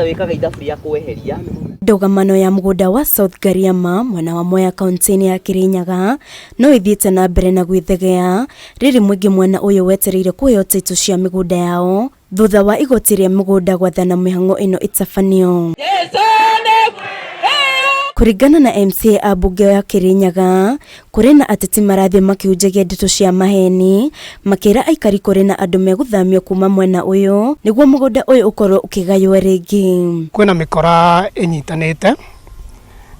Wĩkaga ithabu rĩa kweheria. Ndũgamano ya mũgũnda wa South Gariama mwena wa Mwea kaunti-inĩ ya Kirinyaga no ĩthiĩte na mbere na gwĩthegea rĩrĩ mũingĩ mwena ũyũ wetereire kũheo taitũ cia mĩgũnda yao thutha wa igoti rĩa mĩgũnda gwathana mĩhang'o ĩno ĩtabanio. Kũringana na MCA a mbunge ya Kirinyaga, kũrĩ na ateti marathiĩ makĩhunjagia ndeto cia maheni makĩra aikari kũrĩ na andũ megũthamio kuma mwena ũyũ nĩguo mũgũnda ũyũ ũkorwo ũkĩgaywo rĩngĩ. Kwĩna mĩkora ĩnyitanĩte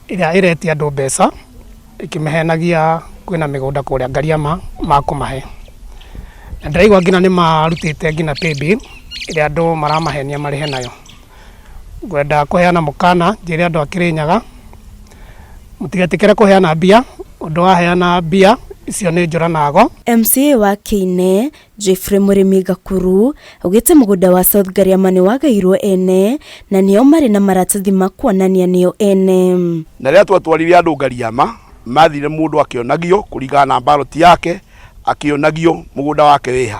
ĩrĩa ĩretia andũ mbeca ĩkĩmahenagia kwĩna mĩgũnda kũrĩa Ngariama makũmahe. Na ndĩraigua nginya nĩ marutĩte nginya paybill ĩrĩa andũ maramahenia marĩhe nayo. Ngwenda kũheana mũkana njĩre andũ a Kĩrĩnyaga mũtigetĩkĩre kũheana mbia, ũndũ waheana mbia icio nĩ njũra na ago. MCA wa Kĩine, Geoffrey Mũrĩmi Gakuru, augĩte mũgũnda wa South Ngariama nĩ wagairwo ene na nĩo marĩ na maratathi ma kuonania nĩo ene. Na rĩrĩa twatwarire andũ Ngariama, mathire mũndũ akĩonagio kũringana na mbaroti yake, akĩonagio mũgũnda wake wĩha.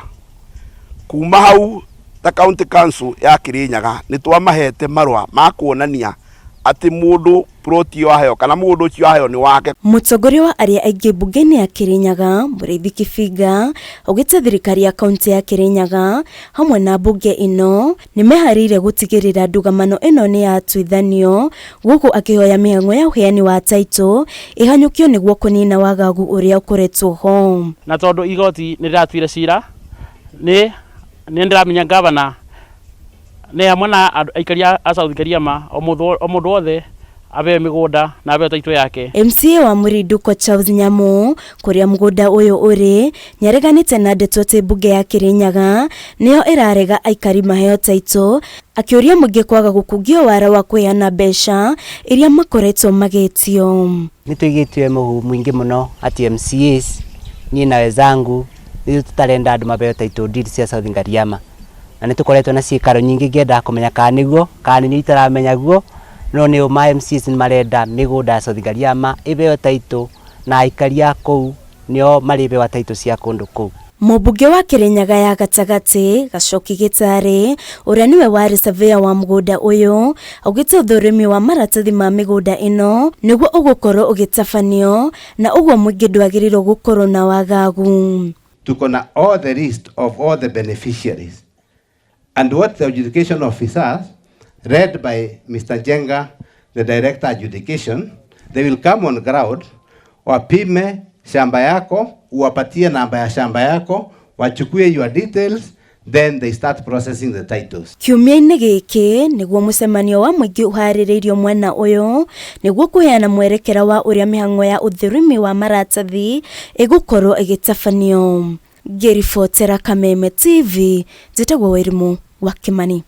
Kuma hau ta county council ya Kirinyaga nĩ twamahete marũa ma kuonania atĩ mũndũ plot ĩyo aheo kana mũgũnda ũcio aheo nĩ wake. Mũtongoria wa arĩa aingĩ mbunge-inĩ ya Kirinyaga, Mũrĩithi Kibinga, augĩte thirikari ya kaunti ya Kirinyaga hamwe na mbunge ĩno nĩ meharĩirie gũtigĩrĩra ndũgamano ĩno nĩ yatuithanio, gũkũ akĩhoya mĩhang'o ya ũheani wa taitũ ĩhanyũkio nĩguo kũnina wagagu ũrĩa ũkoretwo ho. Na tondũ igoti nĩ rĩratuire cira, nĩ nĩ ndĩramenya ngavana nĩ hamwe na andũ aikari a South Gariama o mũndũ o mũndũ wothe abeo mĩgũnda na abeo taitũ yake. MCA wa Mũrindũko Charles Nyamu kũrĩa mũgũnda ũyũ ũrĩ nĩareganĩte na ndeto atĩ mbunge ya Kĩrĩnyaga nĩyo ĩrarega aikari maheo taitũ akĩũria mũingĩ kwaga gũkungio wara wa kũheana mbeca iria makoretwo magĩtio. Nĩ tũigĩtue mũhu mũingĩ mũno atĩ MCAs niĩ na wenzangu nĩ tũtarenda andũ maheo title deed cia South Ngariama na nĩ tũkoretwo na ciĩkaro nyingĩ ngĩendaga kũmenya kana nĩguo kana nĩ niĩ itaramenya guo no nĩ ma MCAs nĩ marenda mĩgũnda ya South Ngariama ĩheo title na aikari a kũu nĩo marĩhewa title cia kũndũ kũu. Mũmbunge wa Kĩrĩnyaga ya gatagatĩ Gacoki Gĩtarĩ ũrĩa nĩwe warĩ surveyor wa mũgũnda ũyũ augĩte ũthũrimi wa maratathi ma mĩgũnda ĩno nĩguo ũgũkorwo ũgĩtabanio na ũguo mũingĩ ndwagĩrĩirwo gũkorwo na wagagu. Tuko na all the list of all the beneficiaries and what the adjudication officers led by Mr. Jenga, the director adjudication, they will come on ground wapime shamba yako, uwapatie namba ya shamba yako, wachukue your details, then they start processing the titles. Kiumia-inĩ gĩkĩ nĩguo mũcemanio wa mũingĩ ũharĩrĩirio mwena ũyũ nĩguo kũheana mwerekera wa ũrĩa mĩhang'o ya ũthũrimi wa maratathi ĩgũkorwo ĩgĩtabanio. Ngĩribotera Kameme TV, njĩtagwo Wairimu wa Kimani.